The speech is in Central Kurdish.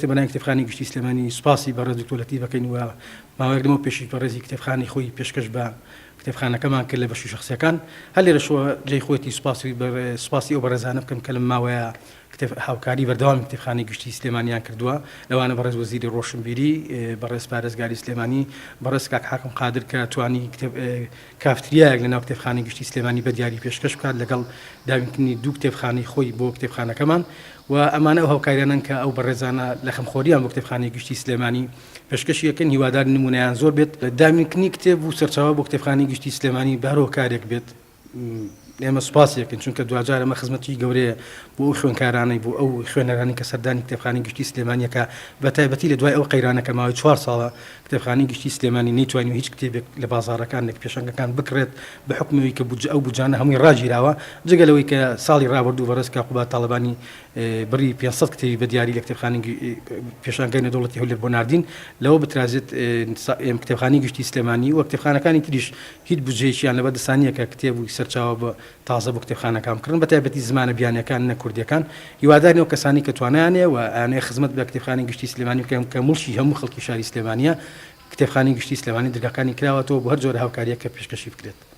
بەناوی کتێبخانەی گشتی سلێمانی سوپاسی بەڕێز دکتۆر لەتیف ئەکەین و ماوەیەک لەمەو پێشیش بەڕێزی کتێبخانەی خۆی پێشکەش بە کتێبخانەکەمان کرد لە بەشی شەخسیەکان. هەر لێرەشەوە جێی خۆیەتی سوپاسی سوپاسی ئەو بەڕێزانە بکەم کە لەم ماوەیە کتێب هاوکاری بەردەوامی کتێبخانەی گشتی سلێمانیان کردووە لەوانە بەڕێز وەزیری ڕۆشنبیری، بەڕێز پارێزگاری سلێمانی، بەڕێز کاک حاکم قادر کە توانی کتێب کافتریایەک لەناو کتێبخانەی گشتی سلێمانی بە دیاری پێشکەش بکات لەگەڵ دابینکردنی دوو کتێبخانەی خۆی بۆ کتێبخانەکەمان و ئەمانە ئەو هاوکاریانەن کە ئەو بەڕێزانە لە خەمخۆریان بۆ کتێبخانەی گشتی سلێمانی پێشکەشی ئەکەن هیوادارین نموونەیان زۆر بێت. دابینکردنی کتێب و سەرچاوە بۆ کتێبخانەی گشتی سلێمانی بە هەر هۆکارێک بێت ئێمە سوپاسی ئەکەین چونکە دواجار ئەمە خزمەتی گەورەیە بۆ ئەو خوێندکارانەی بۆ ئەو خوێنەرانەی کە سەردانی کتێبخانەی گشتی سلێمانی ئەکا بە تایبەتی لە دوای ئەو قەیرانە کە ماوەی چوار ساڵە کتێبخانەی گشتی سلێمانی نەیتوانیوە هیچ کتێبێک لە بازاڕەکان لە پێشانگەکان بکڕێت بە حوکمی ئەوەی کە بودجە ئەو بودجانە هەمووی ڕاگیراوە جگە لەوەی کە ساڵی ڕابردوو بەڕێز کاک قوباد تاڵەبانی بڕی 500 کتێبی بە دیاری لە کتێبخانەی پێشانگای نێودەوڵەتی هەولێر بۆ ناردین لەوە بترازێت کتێبخانەی گشتی سلێمانی و کتێبخانەکانی تریش هیچ بودجەیەکیان لەبەر دەستا نییە کە کتێب و سەرچاوە بە تازە بۆ کتێبخانەکان بکڕن بە تایبەتی زمانە بیانیەکان نە کوردیەکان هیوادارین ئەو کەسانەی کە توانایان هەیە و ئەیانەوێت خزمەت بە کتێبخانەی گشتی سلێمانی بکەن کە موڵکی هەموو خەڵکی شاری سلێمانیە کتێبخانەی گشتی سلێمانی درگاکانی کراوەتەوە بۆ هەر جۆرە هاوکاریەک کە پێشکەشی بکرێت.